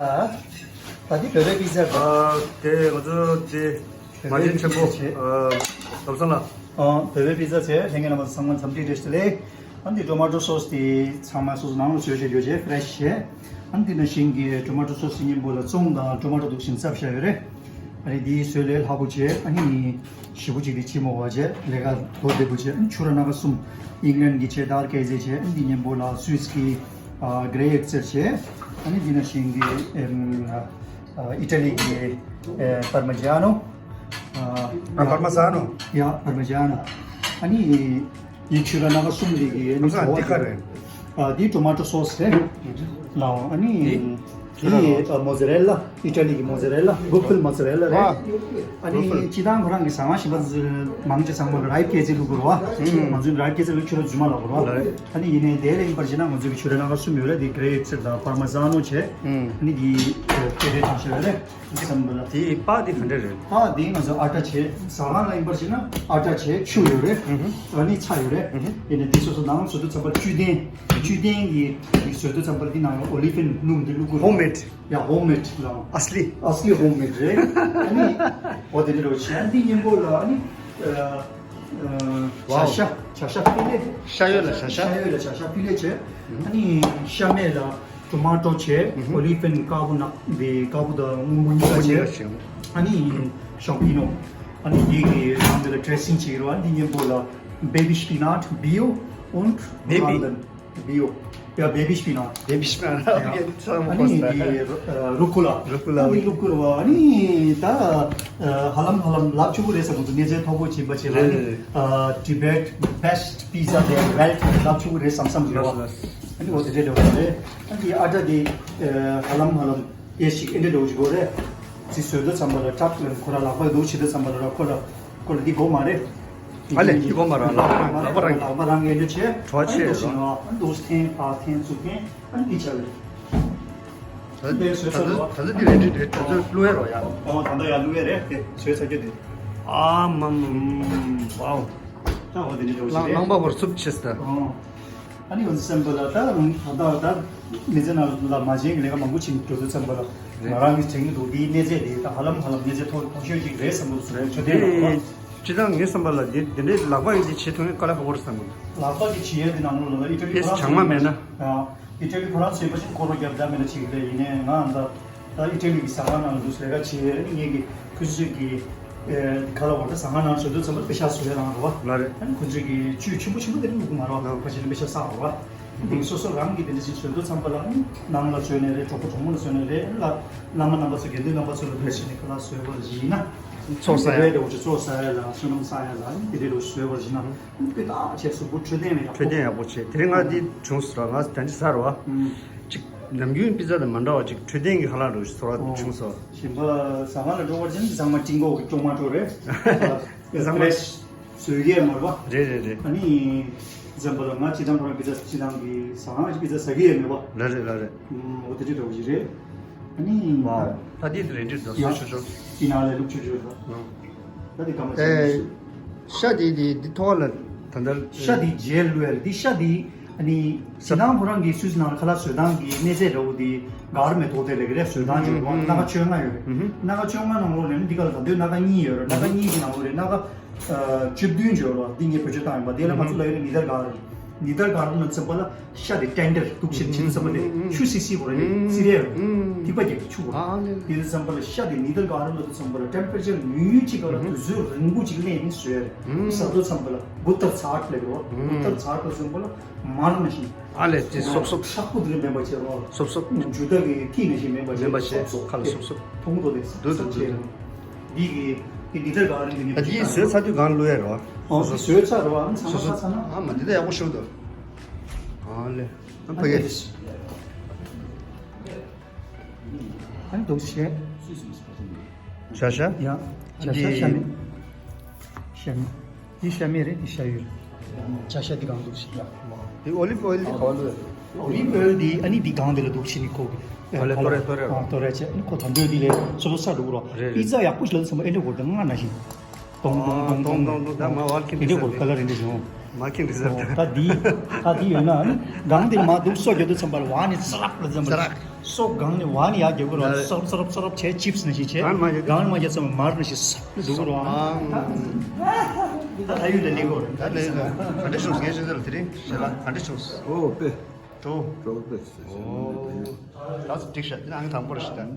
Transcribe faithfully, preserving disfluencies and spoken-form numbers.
ད་འདི་བོད་པའི་པི་ཛ་རེད། ཨ། དེ་ང་ཚོ་དེ་མ་བྱན་ཆེན་པོ། ཨ། ལམ་སང་ལ། ཨ། བོད་པའི་པི་ཛ་ཟེར་ལྷན་རྒྱས་རྣམ་པ་ཚང་མ་འཚམས་འདྲི་བཀྲ་ཤིས་བདེ་ལེགས། ཨ་འདི་ཊོ་མ་ཊོ་སོ་སི་དེ་ཚང་མ་སོ་སོ་ནང་ལ་བཟོས་བྱས་ཡོད་བྱས་ཕི་རེ་ཤི་བྱས། ཨ་འདི་ནང་བཞིན་གྱི་ཊོ་མ་ཊོ་སོ་སི་དེ་མཉམ་པོ་ལ་བཙོང་དང་ཊོ་མ་ཊོ་འདུག་བཞིན་བཙབས་བཞག་ཡོད་རེད། ཨ་ནི་འདི་བཟོས་ལས་སླ་པོ་བྱས། ཨ་ནི་ཞེ་པོ་ཅིག་དེ་ཕྱི་མོ་བ་བྱས་ལས་ཀ་མདོར་བསྡུས་པོ་བྱས། ཨ་ནི་ཕྱུ་ར་སྣ་ཁ་གསུམ། ཨིང་ལན་གྱི་ཆེ་ཌར་ཀེ་ཟེ་བྱས། ཨ་ནི་འདི་མཉམ་པོ་ལ་སུས་ཀྱི་ཨ་གྷི་རེ་ཨེག་སེལ་བྱས། ཨ་ནི་འདི་ནང་བཞིན་གྱི་ཨེམ་ཨ་ཨི་ཊ་ལི་གི་ཨེ་པར་མ་ཇ་ནོ། ཨ། ཨ། པར་མ་ཇ་ནོ། ཡ། པར་མ་ཇ་ནོ། ཨ་ནི་འདི་ཕྱུ་ར་སྣ་ཁ་གསུམ་རེད་གི། ཨ་ནི་ལམ་སང་འདི་ག་རེད། ཨ། འདི་ཊོ་མ་ཊོ་སོ་སི་རེད། ལའོ། ཨ་ནི་འདི་འདི་ཨ་མོ་ཛ་རེ་ལ། ཨི་ཊ་ལི་གི་མོ་ཛ་རེ་ལ། བྷུ་ཕུལ་མོ་ཛ་རེ་ལ་རེད། ཨ། ཨ་ནི་བྷུ་ཕུལ། སྤྱིར་བཏང་ཁོ་རང་གི་ཟ་ཁང་གཞན་པ་ཚོ་མང་ཆེ་ཚང་མ་རའིབ་ཀེ་ཟེ་བླུག་དགོས་རེད་པ། ང་ཚོའི་རའིབ་ཀེ་ཟེ་བླུག་ཕྱུ་ར་རྫུན་མ་ལབ་དགོས་རེད་པ། ཨ་ནི་ཡིན་ནའི་དེ་ལས་ཡིན་པར་བྱས་ན་ང་ཚོའི་ཕྱུ་ར་སྣ་ཁ་གསུམ་ཡོད་རེད། འདི་གྷི་རེ་ཨེག་སེལ་དང་པར་མ་ཇ་ནོ་བྱས། ཨ་ནི་འདི་ཨ་ཀེ་ཊི་ཆང་ཤ་ཡོད་རེད། འདི་ཙམ་པ་ལ། དེ་པགས་དེ་ག་འདྲ་རེད། པགས་དེ་ང་ཚོ་ཨ་ཊ་བྱས། ཟ་ཁང་ལ་ཡིན་པར་བྱས་ན་ཨ་ཊ་བྱས། ཆུ་ཡོད་རེད། ཨ་ནི་ཚྭ་ཡོད་རེད། ཡིན་ནའི་དེ་སོ་སོ་ནང་བཟོ་དུས་ཙམ་པར་བཅུད་ལྡན། བཅུད་ལྡན་གྱི་བཟོ་དུས་ཙམ་པར་འདི་ནང་ལ་ཨོ་ལི་ཝན་སྣུམ་འདི་བླུག་དགོས། ཧོམ་མེད། ཡ། ཧོམ་མེད་ལ། ཨ་སི་ལི། ཨ་སི་ལི་ཧོམ་མེད་རེད། ཨ་ནི་འོ་དེ་འདྲ་རོ་བྱས། ཨ་འདི་མཉམ་པོ་ལ་ཨ་ནི་ཨ་ཨ་ཇ་ཤ། ཇ་ཤ་ཕི་ལེ། ཤ་ཡོད་ལ་ཇ་ཤ། ཤ་ཡོད་ལ་ཇ་ཤ་ཕི་ལེ་བྱས། ཨ་ནི་ཤ་མེད་ལ་ཊོ་མ་ཊོ་བྱས། ཨོ་ལི་ཝན་དཀར་པོ་ནག་དེ་དཀར་པོ་དང་སྔོན་པོ་གཉིས་ཀ་བྱས། ཨ་ནི་ཤམ་པི་ཉོ། ཨ་ནི་དེ་གི་ནང་དེ་ལ་ཌེ་སིང་བྱེད་ཀྱི་རེད་པ། འདི་མཉམ་པོ་ལ་བེ་བི་སྤི་ནཊ། བི་ཡོ་ཨུན་བེ་བི། ར་ན་དན། བི་ཡོ། ཡ། བེ་བི་སྤི་ནཊ། བེ་བི་སྤི་ནཊ། ཨ་ནི་འདི་རུ་ཀུ་ལ། རུ་ཀུ་ལ། ཨ་ནི་རུ་ཀུ་ལ་བ། ཨ་ནི་ད་ཧ་ལམ་ཧ་ལམ་ལབ་ཆོག་གི་རེད་བསམ་གྱི་འདུག་གནས་ཚད་མཐོ་པོ་ཕྱིན་པ་བྱས་ལ། ཨ་ནི་ཨ་Tibet best pizza there well ལབ་ཆོག་གི་རེད་བསམ་བསམ་གྱི་རེད་པ། ཨ་ནི་འོ་དེ་འདྲ་རེད་པ། ཨ་ནི་ཨ་ཊ་དེ་ཧ་ལམ་ཧ་ལམ་ཨེ་ཞིག་ཨེ་འདྲ་འདྲ་བོ་ཞིག་དགོས་རེད། ཅིག་བཟོས་དུས་ཙམ་པ་ལ་ཁྲག་ལ་ཁོ་རང་ལག་པ་འདུག་བྱེད་དུས་ཙམ་པ་ལ་ཁོ་ལ་ཁོ་ལ་འདི་དགོས་མ་རེད། ཨ་ལས། འདི་དགོས་མ་རེད། ལག་པ་རང་ལག་པ་རང་ལག་པ་རང་ངེས་འདྲ་བྱས། གྲོགས་བྱས་ཨ་ནི་རོགས། འདུག་འཐེན་ཕར་འཐེན་ཚུར་འཐེན། ཨ་ནི་འདི་བྱ་རེད། ད་ད་ད་ད་འདི་རེད་འདི་རེད། ད་ད་བླུག་ཡས་རོགས་ཡ། ཨོ་ད་ད་ཡ་བླུག་ཡས་རེད། དེ་བཟོས་ཚར་རྒྱུ་དེ། ཨ་མ་མ་མ། ཝའོ། ད་འོ་དེ་འདྲ་འདྲ་བོ་ཞིག་རེད། རླངས་པ་བོར་ཚུབ་ཆེ་སྟེ། ཨོ། ཨ་ནི་འོ་ཙམ་པ་ལ་ད་རུང་ད་ད་ད་མི་ཚེ་ནང་ལ་མ་བྱས་ཀྱི་ལས་ཀ་མང་པོ་བྱེད་འགྲོ་དུས་ཙམ་པ་ལ་ང་རང་གིས་དྲན་གྱི་འདུག་འདིའི་གནས་ཚད་འདི་ད་ཧ་ལམ་ཧ་ལམ་གནས་ཚད་མཐོ་མཐོ་ཤོས་ཅིག་རེད་བསམ་གྱི་འདུག་ཟེར་ནས་ཆོས་དད་ལ། སྤྱིར་བཏང་ངའི་བསམ་པ་ལ་འདི་འདི་འདྲའི་ལག་པ་ཡིས་འདི་བྱེད་ཐུབ་མཁན་དཀའ་ལས་ཁག་པོ་རེད་བསམ་གྱི་འདུག་ལག་པ་གིས་བྱེད་ཡས་འདི་ནང་ལོགས་ལ་ཨི་ཊ་ལི་ཕེས་ཁོ་རང་བྱང་མ་མེད་ན། ཨ། ཨི་ཊ་ལི་ཁོ་རང་ཚོས་པ་ཞིག་སྐོར་ར་རྒྱབ་བསྡད་མེད་ན་ཅིག་རེད། ཡིན་ནའི་ང་ད་ད་ཨི་ཊ་ལི་གི་ཟ་ཁང་ནང་ལ་འདུག་ལས་ཀ་བྱེད། ཨ་ནི་ངེད་ཀྱི་ཕུན་ཚོགས་ཀྱི་ཨེ་ཁ་ལ་བར་དུ་ཟ་ཁང་ནང་བཟོ་དུས་ཙམ་པ་པེ་ཤ་བཟོ་ཡ་རང་རེད་པ། ལ་རེད། ཨ་ནི་ཁོ་ཚོས་ཀྱི་བཅུད་ཆེན་པོ་ཆེན་པོ་དེ་འདྲ་བླུག་གི་མ་རེད་པ། ལ། ཕ་ཆེན་པེ་ཤ་བསགས་པ། དེ་སོ་སོ་རང་གིས་དེ་འདྲ་ཞིག་བཟོ་དུས་ཙམ་པ་ལ་ནང་ལ་བཟོས་ནའི་རེད། གྲོགས་པོ་གྲོགས་མོ་ལ་བཟོས་ནའི་རེད། བླ་བླ་མ་རྣམ་པ་ཚོ་དགེ་འདུན་རྣམ་པ་ཚོ་ལ་བཟོས་ནས་ཁ་ལག་བཟོས་པར་བཞིན་ན། ཚོགས་བསགས་ཡ། དེ་འདྲའི་འདྲ་བོ་ཅིག་ཚོགས་བསགས་ཡ་ལ་བསོད་ནམས་བསགས་ཡ་ལ་དེ་འདྲའི་འདྲ་བོ་ཞིག་བཟོས་པར་བཞིན་ན་སྤུས་དག་ཆེ་གཟུགས་པོ་འཕྲོད་བསྟེན་ལ་ཡག་པོ། འཕྲོད་བསྟེན་ཡག་པོ་བྱས། དེ་རིང་ང་འདི་བྱུང་སོང་ར། ང་དེ་འདྲ་ཟ་ར་བ། ཨུམ། ཅིག་ནམ་རྒྱུན་པི་ཛ་དང་མ་འདྲ་བ་ཅིག་འཕྲོད་བསྟེན་གྱི་ཁ་ལག་འདྲ་བོ་ཞིག་ཚོར་བ་བྱུང་སོང་། ཞིམ་པ། ཟ་ཁང་ལ་འགྲོ་བར་བྱས་ན་ཚང་མ་ཊིང་གོ་གི་ཅོ་མ་ཊོ་རེད། ཚང་མ། ཕེ་རེ་ཤི་བཟོས་ཀྱི་ཡོད་མ་རེད་པ། རེད་རེད་རེད། ཨ་ནི་ཙམ་པ་ལ་ང་སྤྱིར་བཏང་ཁོ་རང་པི་ཛ་སྤྱིར་བཏང་གི་ཟ་ཁང་གི་པི་ཛ་ཟ་གི་ཡོད་མེད་པ། ལ་རེད་ལ་རེད། ཨུམ། འོ་དེ་འདྲ་འདྲ་བོ་ཞིག་རེད། ཨ་ནི། ཝའོ། ད་འདི་རེད་འདྲ་འདུག་ཡ། སོ་སོ་སོ། དེ་ནང་ལ་བླུགས་ཆོག་ཆོག་རེད། ཨུམ། ད་འདི་ག་མ་བྱས། ཨེ། ཤ་དེ་དེ་འདི་ཐོག་ལ་ད་ལྟ། ཤ་དེ་རྗེས་བླུགས་ཡ་རེད། འདི་ཤ་དེ་ཨ་ནི་སྤྱིར་བཏང་ཁོ་རང་གི་སུད་སི་ནང་ལ་ཁ་ལག་བཟོ་སྟངས་ཀྱི་གནས་ཚད་འདྲ་བོ་དེ་གར་མེ་ཐོག་དེ་ལས་ཀ་རེད། བཟོ་སྟངས་ཀྱི་ཨུམ། སྣ་ཁ་བཅོ་ལྔ་ཡོད་རེད། ཨུམ། སྣ་ཁ་བཅོ་ལྔ་ནང་ལོགས་ནས་འདི་ག་ལ་ད་དུང་སྣ་ཁ་གཉིས་ཡོད་རེད། སྣ་ཁ་གཉིས་ཀྱི་ནང་ལོགས་ནས་སྣ་ཁ་ཨ་བཅུ་བདུན་ཡོད་རེད། འདི་ངས་བེད་སྤྱོད་བཏང་ཡིན་པ། དེ་ལ་ང་ཚོ་ལ་ཡོད་རེད། ནི་དར་ག་རེད། ནི་དར་ག་རེད་ལ་ཙམ་པ་ལ། ཤ་དེ་ཊེན་ཌར་འདུག་བྱེད་བྱེད་དུས་ཙམ་པ་ལས་ཆུ་སིལ་སིལ་བོ་རེད། ཨུམ། སིལ་རེད། ཨུམ། ཐིགས་པ་རྒྱག་གི་ཆུ་བོ། ཨ་ལེ། དེ་དུས་ཙམ་པ་ལ་ཤ་དེ་ནི་དར་ག་རེ་ལ་དུས་ཙམ་པ་ལ་ཊེམ་པེ་རེ་ཅར་ཉུང་ཉུང་ཅིག་ག་ལ་ཨུམ། དུས་ཚོད་རིང་པོ་ཅིག་ལེན་ནས་བཟོས་རེད། ཨུམ། ཟ་དུས་ཙམ་པ་ལ་བུ་ཏར་ཚར་ལེགས་རོ། ཨུམ། བུ་ཏར་ཚར་དུས་ཙམ་པ་ལ་མར་ནང་བཞིན། ཨ་ལེ། དེ་སོབ་སོབ། ཤ་ཁུ་དེ་མེད་པ་བྱས་རོ། སོབ་སོབ། འཇུ་བདག་གི་ཐིག་ནང་བཞིན་མེད་པ་བྱས། མེད་པ་བྱས། སོབ་སོབ། ཁ་ལ་སོབ་སོབ། ཐུང་ཐུང་དེ་འདུག་འདུག་འདུག་འདུག་འདུག། འདི་གི་དེ་ནི་དར་ག་རེ་ནི་ད་དེ་བཟོས་ཚར་དུས་གང་ལུས་ཡ་རེད་བ། ཨོ། དེ་བཟོས་ཚར་རེད་བ། ཨ་ནི་ཚང་མ་ཚར་ཚར་ན། ཨ་མ་འདི་ད་ཡག་པོ་ཞིག་འདུག་ཨ་ལེ། ཨ་ཕ་གི། ཨ་ནི་འདུག་བྱས། ཇ་ཤ། ཡ། ཇ་ཤ། འདི་ཤ་མེད། ཤ་མེད། འདི་ཤ་མེད་རེད། འདི་ཤ་ཡོད། ཇ་ཤ་འདི་གང་འདུག་བྱས། འདི་ཨོ་ལིབ་ཨོ་ཡིལ་འདི་ག་བ་ལུས། ཨོ་ལིབ་ཨོ་ཡིལ་འདི་ཨ་ནི་འདི་གང་དེ་ལ་འདུག་བྱས་ནི་ཁོ་གི། ཨ་ལེ། ཏོ་རེ་ཏོ་རེ། ཨ། ཏོ་རེ་བྱས། ཨ་ནི་ཁོ་ད་འདོད་འདི་ལས་སོ་སོ་ས་འགྲོ་གི་རོ། རེད་རེད། པི་ཛ་ཡག་པོ་ཞིག་ལ་སོང་བ་ཨེ་འདྲ་གོ་ད་ང་ན་བཞིན། ཏོང་ཏོང་ཏོང་ཏོང་ཏོང་ཏོང་། ད་མ་ཝར་ཀིང་ཨེ་འདྲ་གོ་རི་ཛལ་ཊི་ཁ་ལར་ཨེ་འདྲ་བྱུང་། མ་ཀིང་རི་ཛལ་ཊི། ད་འདི་ད་འདི་ཡོད་ན་ཨ་ནི་གང་དེ་མ་འདུག་སོ་རྒྱག་དུས་ཙམ་པར་ཝ་ནི་ཙ་རག་ལ་ཙམ་པར། ཙ་རག། སོ་གང་ནས་བ་ནས་ཡར་རྒྱབ་ཀྱི་རོ། ཡ་རེད། སོབ་སོབ་སོབ་བྱས། ཅིབས་ནས་ཞིག་བྱས། གང་མ་རྒྱབ། གང་མ་རྒྱབ་ཙམ་མར་ནས་ཞིག་སོབ་ནས་འགྲོ་གི་རོ། ཨང་། ད་ལྷ་ཡུལ་ལ་སླེབས་གོ། ད་ལས་ད་ག་འདྲ་བྱུང་ངས་ཤེས་ཚར། དེ་རིང་ཞལ་ལག་ག་འདྲ་བྱུང་། ཨོ་དཔེ། དོ། ཅོག་དཔེ། ཨོ། ད་འགྲིག་ཤག་དེ་ནང་དང་པོ་རེད་ཤག་ད།